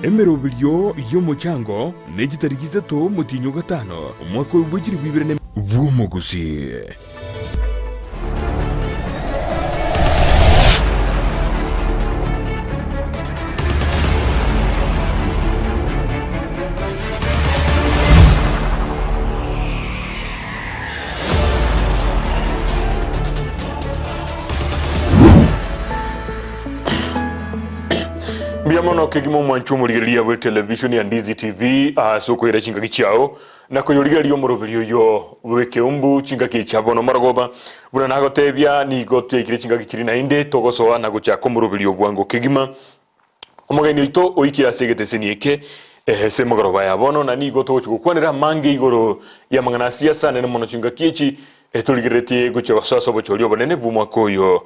Emeroberio y'omochango ne chitariki isato omotienyi o gatano, omwaka oyo bwe chilifu ibere na. Bw'omogusii. Mbuya mono kegima omwancho omorigereria bwe television ya Ndizi TV ase okoira chingaki chiao na koyorigereria omoroberi oyo bw'ekeumbu chingaki chia bono marogoba buna nagotebia nigo twaikire chingaki chiri naende togosoa na gochaka omoroberi obwango kegima Omogeni oito oikire ase egeteseni eke ase emegoroba ya bono, na nigo togochia gokwanera amange igoro y'amang'ana a siasa anene mono chingaki echi torigereretie gochia gosoa ase obochori obonene bw'omwaka oyo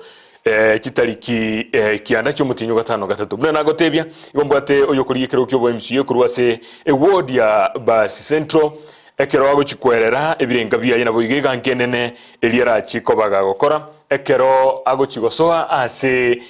chitariki kianda chi'omotienyi o gatano gatato. Buna nagotebia, igo mbwate oyokorigia ekerogo ki'obo MCA korwa ase eward ya Basi Central, Ekero agochia kwerera ebirenga biaye naboigo eganka enene eria arachie koba gagokora, ekero agochia gosoa ase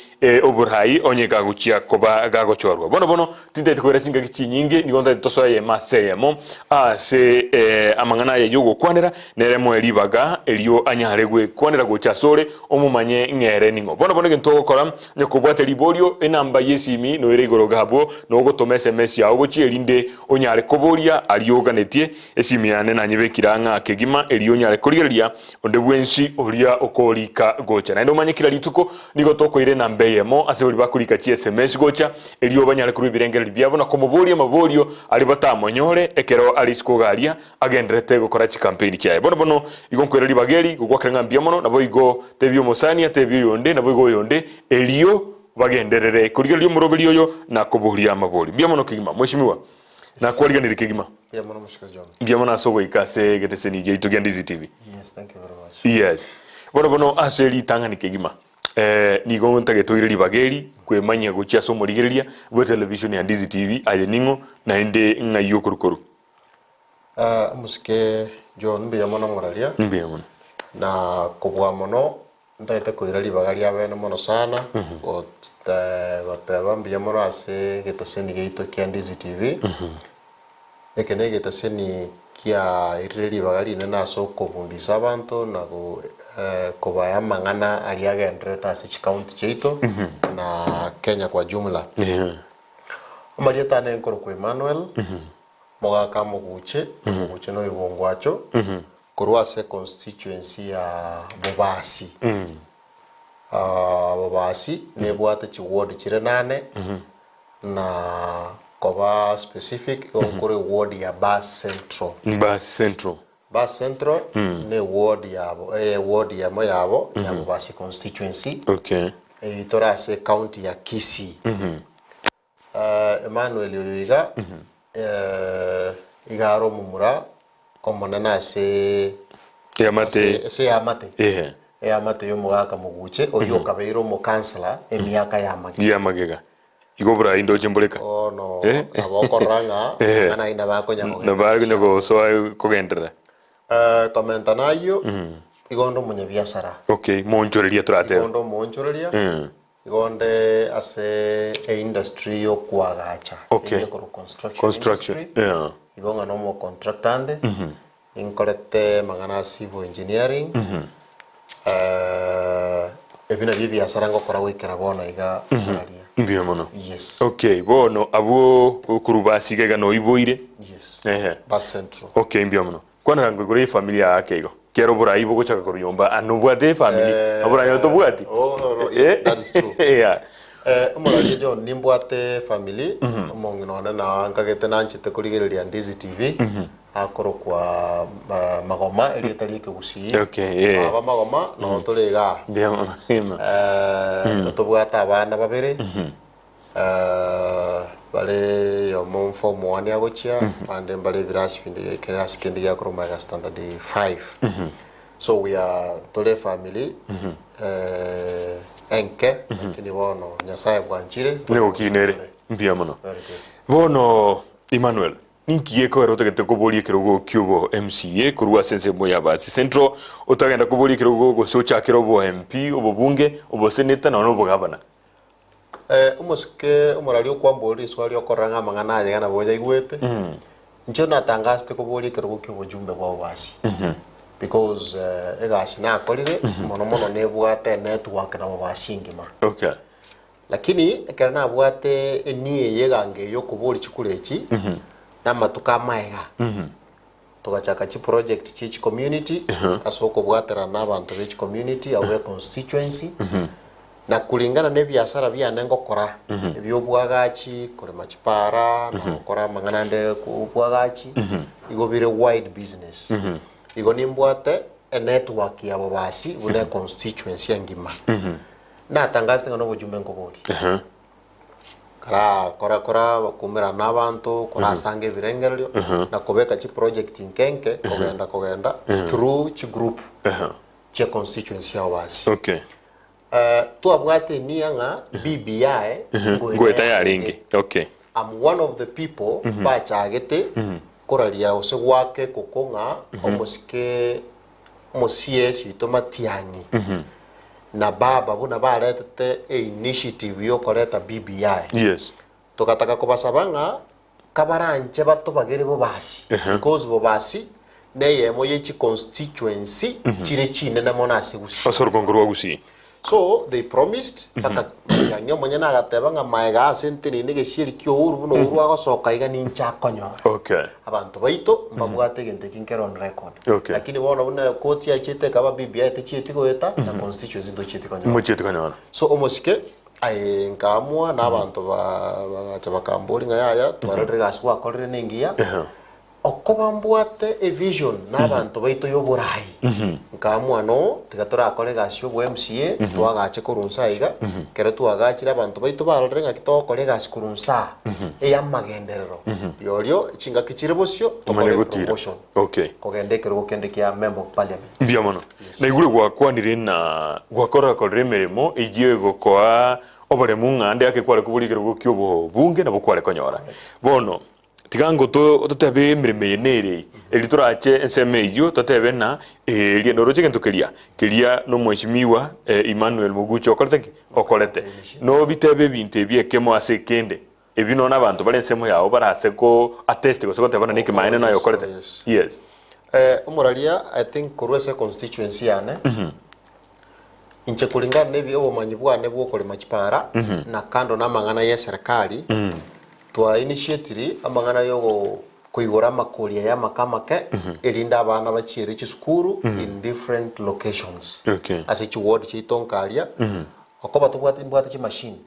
oborai onye gagochia koba gagochorwa. Bono bono tintagete koira chingaki chinyinge, nigo ntagete tosoe eyemo ase eyemo ase amang'ana aya y'ogokwanera, nere moe ribaga erio anyare gwekwanera gocha asore, omomanye ng'a ere ning'o. Bono bono egento ogokora, onye kobwate riborio, enamba y'esimi noire igoro iga abwo, nogotoma sms yao gochia erinde Onyare koboria aria oganetie, esimi yane nanyebekire ang'a kegima, erio onyare korigereria onde bwensi oria okorika gocha. Naende omanye kera rituko nigo tokoira enamba eyemo ase baria bakorika chi sms gocha, erio banyare korua ebirengererio biabo na komoboria amaborio aria batamonyore ekero are isiko iga aria agendererete gokora chikampeini chiaye. Bono bono igo nkoira ribaga eri gogwakera ng'a mbuya mono, naboigo tebia omosani atebie oyonde, naboigo oyonde, erio Bagenderere korigereria omoroberi oyo na koboria amabori. Mbuya mono kegima, Mweshimiwa. Nakwariganirie kegima. Mbuya mono Moshika John. Mbuya mono ase ogoika ase egeteseni giaito gia Ndizi TV. Yes, thank you very much. Yes. Bono bono ase ritang'ani kegima eh, nigo ntagete oire ribaga eri kwemanyia gochia ase omorigereria bwe television ya Ndizi TV aye ning'o naende ng'ai okorukoru. Ah, omosike John mbuya mono moraria. Mbuya mono. Na kobua mono Ntagete koira ribaga ria bene mono sana goteba mbuya mono ase egeteseni giaito kia Ndizi TV. Eke ne egeteseni kiairire ribaga rinene ase okobundisa abanto na kobaya amang'ana aria agendererete ase chicounty chiaito na Kenya kwa jumla. Amarieta ane nkorokwa Emmanuel, mogaka Moguche, Moguche noyo bongwacho. Korwa ase constituency ya Bobasi. Bobasi nebwate chi ward chire nane na koba specific igo nkore ward ya Bas Central. Bas Central. Bas Central ne ward yabo ward yamo yabo ya Bobasi constituency. Okay. Eyio tore ase county ya Kisii. Emmanuel oyo iga, iga are omomura omonene ase Eamate. ase ase eamate Ehe. eamate y'omogaka Moguche, oyio okabeire omokansela emiaka ya magega. Ya magega. Igo oborai ndoche mboreka. Bono Eh. nabo okorora ng'a Ehe. amang'ana ayio nabo akonya kogenda Nabo akonya gochia. gosoa kogenderera. Komenta nayio, igo onde omonyabiasara. Okay, moonchoreria Igo toratebe. onde omoonchoreria. Igo onde ase eindustry y'okoagacha, Okay. eyio ekorokwa construction Construction, industry, yeah. igo ng'a nomocontractor ande, ninkorete amang'ana a civil engineering, ebi nabio ebiasara ngokora goikera bono iga moraria. Mbuya mono. Yes. Okay, bono abwo okorwa basiga iga noiboire. Yes. Ehe. Ba Central. Okay, mbuya mono. Kwanera ngwe igoro y'efamiri yaye ake igo. Kera oborai bogochaka korwa nyomba aa nobwate efamiri, Eh, oborai oyo tobwati. oh, no, no, Eh, that is true. yeah. Eh, omoraria John nimbwate family omong'ina one na nkagete nanchete korigereria Ndizi TV akorokwa eh, Magoma erieta ria ekegusii Okay, yeah. Baba Magoma noo tore igaa Mbuya mono, ema. Eh, tobwate abana babere Bare oyomo form one agochia, abande mbare ebirasi binde ekerasi kende giakorwa magega standard five. So we are tore efamily enke lakini bono Nyasaye bwanchire Nigo ere mbuya mono. Very good. Bono Emmanuel, ninki gekogera otagete koboria ekerogo kiobo MCA korwa ase ensemo ya Basi Central, otagenda koboria ekerogo gose ochakere obo MP, obobunge, oboseneta nonya na obogavana? Omosike omorari okwamboria riswali okorora ng'a amang'ana aye iga nabo oyaigwete, inche natangasete koboria ekerogo kia obojumbe bwa obobasi because egasi nakorire mono mono nebwate enetwork na obobasi engima. Okay. Lakini ekero nabwate enia eye egango eye yokoboria chikura echi, namatuko amaega, togachaka chiproject chie chicommunity ase okobwaterana na abanto be chicommunity abwo be constituency, na kulingana na ebiasara biane ngokora, ebia obwagachi, korema chipara, na gokora amang'ana ande obwagachi, igo bire wide business. Igo nimbwate enetwork ya ababasi buna econstituency engima. Natangasete ng'a nobojumbe nkoboria. Kara kora kora koumerana na abanto, korasange ebirengererio, na kobeka chiproject nke nke, kogenda kogenda through chigroup chia constituency yao basi. Okay. Eh, twabwate enia ng'a BBI ngoeta Ngoeta yarenge. Okay. I'm one of the people bachagete koraria gose goaka ekoko ng'a omosike omosie oito Matiang'i na baba buna baretete einitiative yokoreta BBI. Yes. Togataka kobasaba ng'a kabaranche batobagere bobasi because bobasi neyemo ye chiconstituency chire chinene mono ase Gusii. Ase orogongo rwa Gusii. So they promised mpaka Matiang'i omonyene agateba ng'a maega ase ntenene egesieri kia Uhuru buna Uhuru agosoka iga ninche akonyora. Okay. Abanto baito mbabwate egento eki nkere on record. Okay. Lakini bono buna ekoti yachiete ekaba BBI techieti goeta na constituency ntochieti konyora. Mochieti konyora. So omosike aye nkaamua na abanto ba bagacha bakamboria ng'a yaya twarorire egasi gwakorire nengiya. Okoba mbwate evision na abanto baito y'oborai, nkaamua no tiga torakore egasi y'obo MCA, twagache korwa nse aiga, ekero twagachire abanto baito barorire ng'aki togokora egasi korwa nse aa, ey'amagenderero, riorio chingaki chire bosio Omanye tokore gotira. promotion Okay. kogenda ekerogo kende kia member of parliament. Mbuya mono. Naigure gwakwanire na gwakorakorire emeremo eyio egokoa oboremu ng'a ande ake kware koboria ekerogo ki'obobunge nabo kware konyora. Bono Tiga ngo totebe emeremo eye nere eye, erio torache ensemo eyio totebe ng'a eria noroche egento keria, keria nomweshimiwa Emmanuel Mogucha okorete ki? Okorete. Nobitebe ebinto ebi ekemo ase ekende, ebi nonya abanto bare ensemo yao barase ko attest gose goteba ng'a nekemaene naye okorete. Yes. Yes. Omoraria I think korwa ase econstituency yane, inche kulingana na ebi obomanyi bwane bwa okorema chipara, na kando na amang'ana ya eserekari, Twa initiatiri amang'ana yogo koigora amakori aya amake amake erinde abana bachiere chisukuru in different locations Okay. ase chiward chiaito nkaria okoba tobwate mbwate chimashini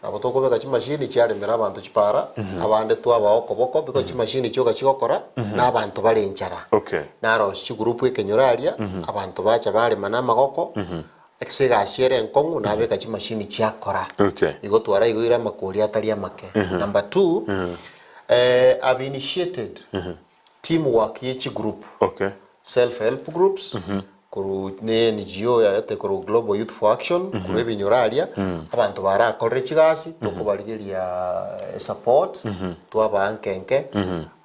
nabo tokobeka chimashini chiaremera abanto chipara abande twabaa okoboko because chimashini chioka chigokora na abanto bare enchara Okay. narosia chigroup ekenyoro aria abanto bacha barema na amagoko Ase egasi ere enkong'u nabeka chimashini chiakora. Okay. Igo twaraigoire amakori atari amake. Number two, eh, I've initiated teamwork ye chigroup. Okay. Self help groups korwa ne NGO yaete korwa Global Youth for Action korwa ebinyoro aria abanto barakorire chigasi tokobarigeria support twabaa nke nke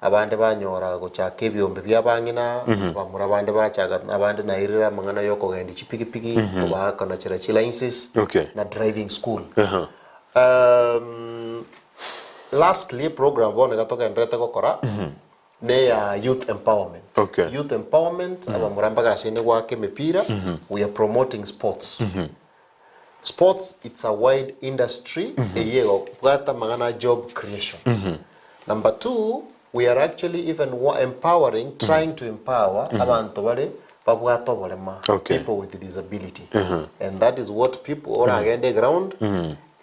Abande banyora gochaka ebiombe bi'abang'ina, abamura bande bachaka, abande nairire amang'ana y'okogendia chipigipigi, kobakanachera chilicenses, Okay. na driving school. Aha. Um, lastly, program bono iga togendererete gokora, neya youth empowerment. Okay. Youth empowerment, abamura mbagasaine goaka emepira, we are promoting sports. Sports it's a wide industry eyio egobwata amang'ana a job creation. Number two, we are actually even empowering, trying to empower abanto bare babwate oborema, Okay. people with disability. And that is what people oragende ground,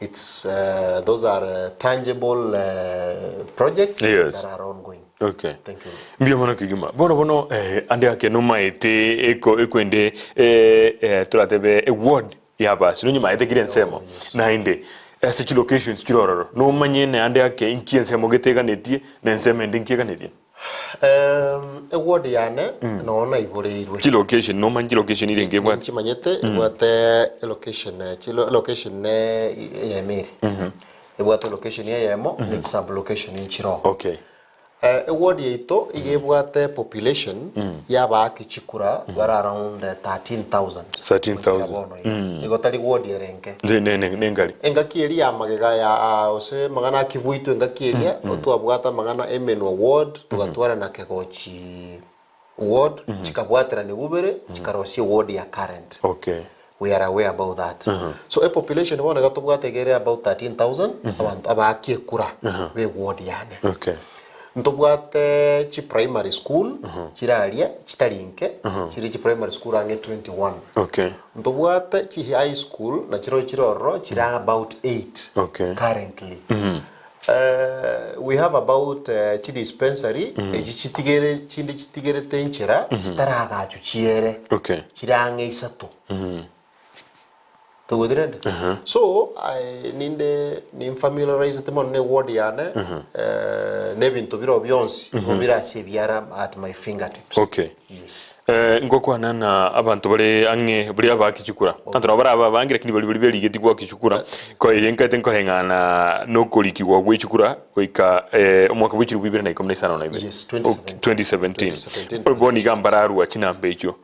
it's uh, those are uh, tangible uh, projects Yes. that are ongoing. Okay. Thank you. Mbuya mono kegima. Bono bono eh, ande ake nomaete eko ekwende eh, eh, toratebe eward yabasi nonye kire ensemo naende ase chilocations chire ororo nomanye ne ande ake inki ensemo gete eganetie na ensemo ende inki eganetie Um, eward yane nono naiboreirwe chilocation nomanye chilocation irenge ebwate nchimanyete ebwate elocation eh, chilo- elocation ne eyemo ere ebwate location eyemo ne chisub location nchiroo okay. Eward yaito iga ebwate population ya abaaki chikura bare around 13,000 13,000. goikera bono iga. Igo tari ward ere enke. Ne- ne- ne- nengari. Engaki eria ya magega ya gose amang'ana a Kivuitu engaki eria, twabwate amang'ana Emenwa ward, togatwara na Kegochi ward, chikabwaterania bubere, chikarosia eward ya current. Okay. We are aware about that. So epopulation bono iga tobwate iga ere about 13,000 abanto abaaki ekura be eward yane. Okay. Ntobwate chi primary school chire aria chitari nke, chire chi primary school ang'e 21. Okay. Ntobwate chi high school nachirochio chire ororo chire ang'e about 8 Okay. currently. We have about chi dispensary echi chitigere chinde chitigerete enchera chitaragachwa chiere Okay. chire ang'e isato. Toigwete rende? So I ninde nimfamiliarisete mono na eward yane na ebinto bire oo bionsi nigo bire ase ebiara at my fingertips. Okay. Yes. Eh, ngokwana na abanto bare ang'e baria abaaki chikura. Abanto nabo barabe abange lakini baria baria berigetie goaka chikura, ko eye nkaete nkoreng'ana na okorikigwa gwe chikura goika eh, omwaka bwe chilifu ibere na ikomi na isano na ibere. Yes, Ok, 2017. 2017. 2017. Bono iga mbararua chinamba echio.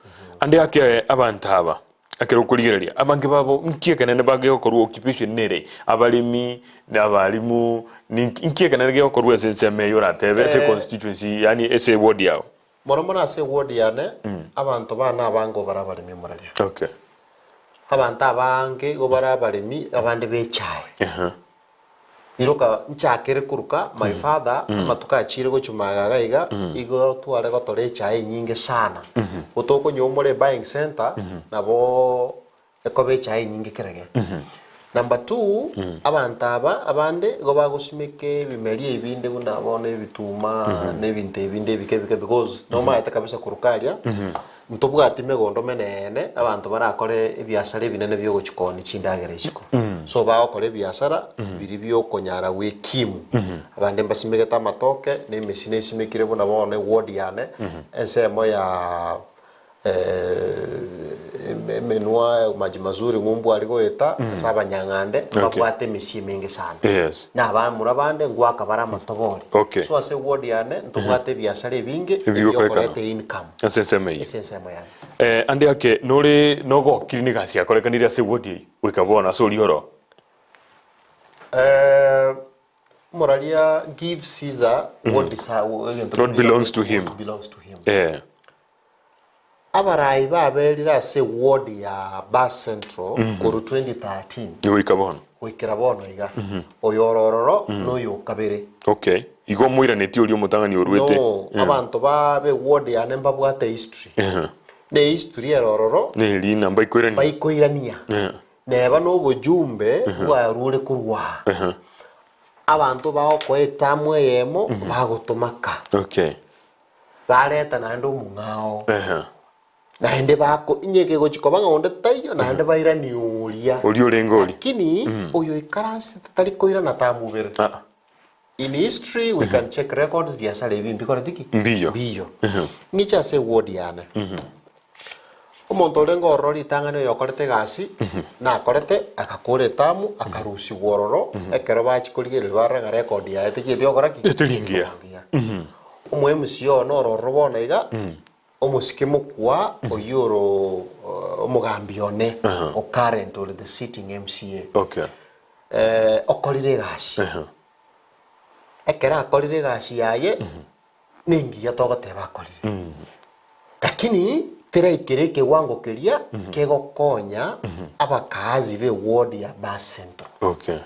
Ande ake abanto aba, Ekero okorigereria abange babo nki ekenene bagegokorwa occupation nere abaremi na abalimu ninki nki ekenene gegokorwa ase ensemo eye oratebe ase constituency yaani ase eward yao. Mono mono ase eward yane, abanto bane abange obare abaremi omoraria. Okay. Abanto abange igo bare abaremi, abande b'echae. Ehe. Iroka nchakere koruka my father amatuko achire gochia magega iga iga, igo tware gotora echae enyinge sana. Gotokonywa omore buying center, nabo ekoba echae enyinge kerage. Number two, abanto aba abande igo bagosimeka ebimeri ebinde buna bono ebituma na ebinto ebinde ebike ebike because nomanyete kabisa koruka aria, Ntobwati megondo menene abanto barakore ebiasara ebinene biogochia koonia chindagera isiko. So bagokora ebiasara biria biokonyara gwekimu. Abande mbasimegete amatoke na emesi nesimekire buna bono eward yane ensemo ya emenwa maji mazuri ng'umbu aria goeta ase abanyang'ande mbabwate emesi emenge sana. Yes. Na abamura bande ngoaka bare amatobori. Okay. So ase eward yane ntobwate ebiasara ebinge Ebigokorekana. ebiokoreta income. Ase ensemo eyio. Ase ensemo yane. Eh, ande ake nore nogokiri negasi yakorekanire ase eward eyio goika bono ase oria oro. Eh, omoraria give Caesar what desa- egento What belongs to him. What belongs to him. Eh. Abarai baberire ase eward ya Bar Central korwa 2013 Goika bono. goikera bono iga. Oyo ore ororo noyo okabere. Okay. Igo omoiranetie oria omotang'ani oruete. No, abanto ba b'eward yane mbabwate history. Ne history ere ororo Neri namba ikoirania. baikoirania. Neba nobojumbe bwarure korwa aa. Abanto bagokoa etamu eyemo bagotomaka. Okay. Bareta naende omong'ao, Ehe. naende bako inye kegochia koba ng'a onde taiyo, naende bairanie oria. Oria orenge oria. Lakini oyo oikaransete tari koirana tamobere. Ah. In history we can check records biasara ebi mbikoreti ki? Mbiyo. Mbiyo. Ng'iche ase eward yane. Omonto orenge ororo ritang'ani oyokorete egasi, nakorete agakora etamu, akarusigwa ororo, ekero bachia korigereria barora ng'a record yaye techieti gokora ki? Eteri engiya. Engiya. Omo MC one ororo bono iga, omosike mokwa oyio oro omogambi one o current ore the sitting MCA. Okay. Okorire egasi. Ekero akorire egasi yaye, nengiya togoteba akorire. Lakini teraikera ekewango keria kegokonya abakaazi be ward ya Bas Central. Okay.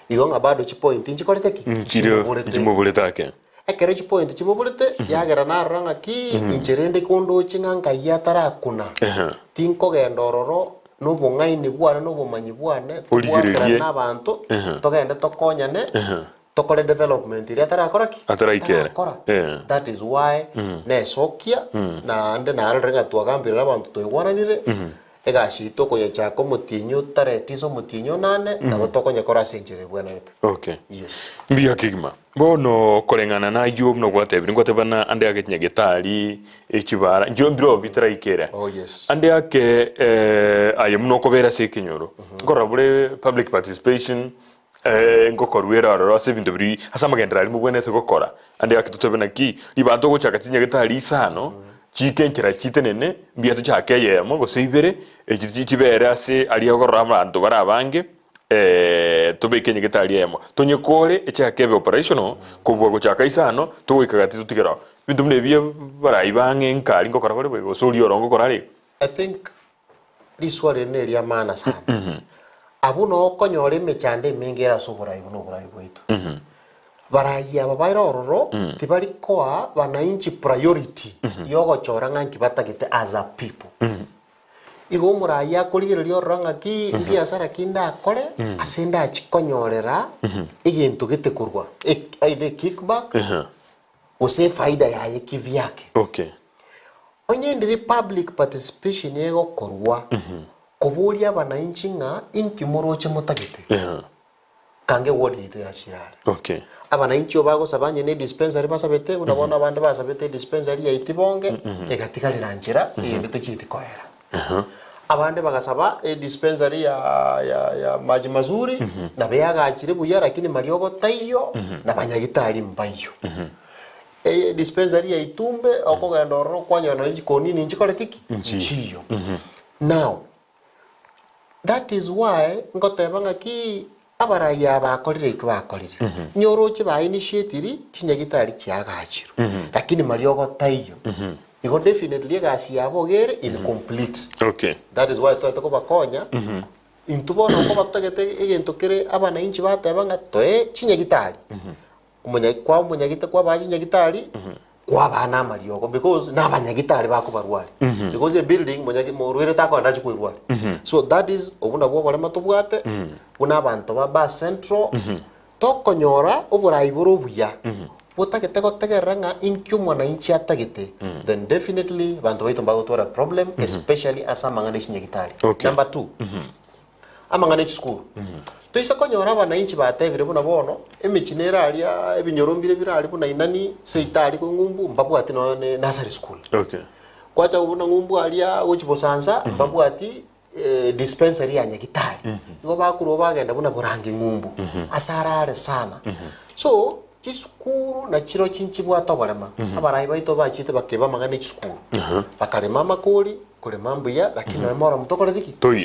Igo ng'a bado chipoint nchikorete ki? Nchire Nchimoborete. nchimoborete ake. Ekero chipoint chimoborete, yagera narora ng'aki inche rende kondoche ng'a ngai atarakuna, tinkogenda ororo na obong'aini bwane na obomanyi bwane, Origererie. tobwaterane na abanto, togende tokonyane, tokore development eria atarakora ki? Ataraikere. Atarakora. Eh. That is why nesokia, naende narorire ng'a twagambire na abanto twaigwananire, egasi yaito okoyechaka omotienyi otare tisa omotienyi onane, nabo tokonyekora ase enchera ebwenerete. Okay. Yes. Mbuya kegima. Bono koreng'ana nayio buna gwatebire, ngwateba na ande ake chinyagetari, echibara, inche mbirobio bitaraikera. Oh, yes. Ande ake eh, aye buna okobera ase ekenyoro, nkorora bore public participation, Ngokorua ere ororo ase ebinto biria ase amagenderero aria mobwenerete gokora. Ande gaki totebe naki, ribaga togochaka chinyagetari isano, chiike enchera chitenene, mbuya tochake eyemo gose ibere, echi chibere ase aria okorora abanto bare abange, tobeke enyagetari eyemo. Tonyekore echake ebe operational, kobua gochaka isano, togoika gati totigere oo. Ebinto buna ebi barai bang'e nkari ngokora bare boigo, gose oria oro ngokora are igo. I think Riswali eri neria maana sana. Abwo noo okonyora emechando emenge ere ase oborai buna oborai bwaito. Barai aba bare ororo tibari koa bananchi priority yogochora ng'a nki batagete as a people. Igo omorai akorigereria ororo ng'aki mbiasara ki ndakore ase ndachi konyorera egento gete korwa either a kickback gose efaida yaye kivyake. Okay. Onye ndiri public participation egokorwa koboria abanainchi ng'a inki moroche motagete, kange ward yaito yachire are. Okay. Abanainchi obo bagosaba onye ne dispensary basabete, buna bono abande basabete edispensary ya Itibonge, egatigarera nchera, eyende techieti koera. Abande bagasaba edispensary ya ya ya Maji Mazuri, nabo eagachire buya lakini mariogo taiyo, na banyagitari mbaiyo. Eye dispensary ya Itumbe, okogenda ororo kwanyora nonye chikonini nchikoreti ki? Nchiyo. Now, that is why ngoteba ng'aki abarai aba bakorire ekio bakorire. Onye oroche ba initiatiri, chinyagitari chiagachirwe, lakini mariogo taiyo. Igo definitely egasi yabo iga ere incomplete. Okay. That is why twaete kobakonya, intwe bono nkoba totagete egento kere abanainchi bateba ng'a toe chinyagitari. Omonya kwa omonyagita kwabaa chinyagitari, kwabaa na amariogo because na abanyagitari bakobarwaria. Because ebuilding monyagi morwaire takoenda ache kwerwaria. So that is obwo nabwo oborema tobwate, buna abanto ba ba central, tokonyora oborai bore obuya, botagete gotegerera ng'a inki omwananchi atagete, then definitely abanto baito mbagotwara problem especially ase amang'ana e chinyagitari. Okay. Number two, Amang'ana e chisukuru. Toise konyora abanainchi batebire buna bono, emechie nere aria, ebinyoro mbire bire aria buna Inani, Seita aria ng'umbu, mbabwati nonya ne nursery school. Okay. Kwacha buna ng'umbu aria gochia Bosansa, mbabwati dispensary ya Nyagitari. Igo bakorwa bagenda buna Borangi ng'umbu, ase arare sana. So, chisukuru nachirochio nchibwate oborema. Abarai baito bachiete bakeba amang'ana e chisukuru. Bakarema amakori, korema mbuya, lakini nonya moro omonto okoreti ki? Toiyo.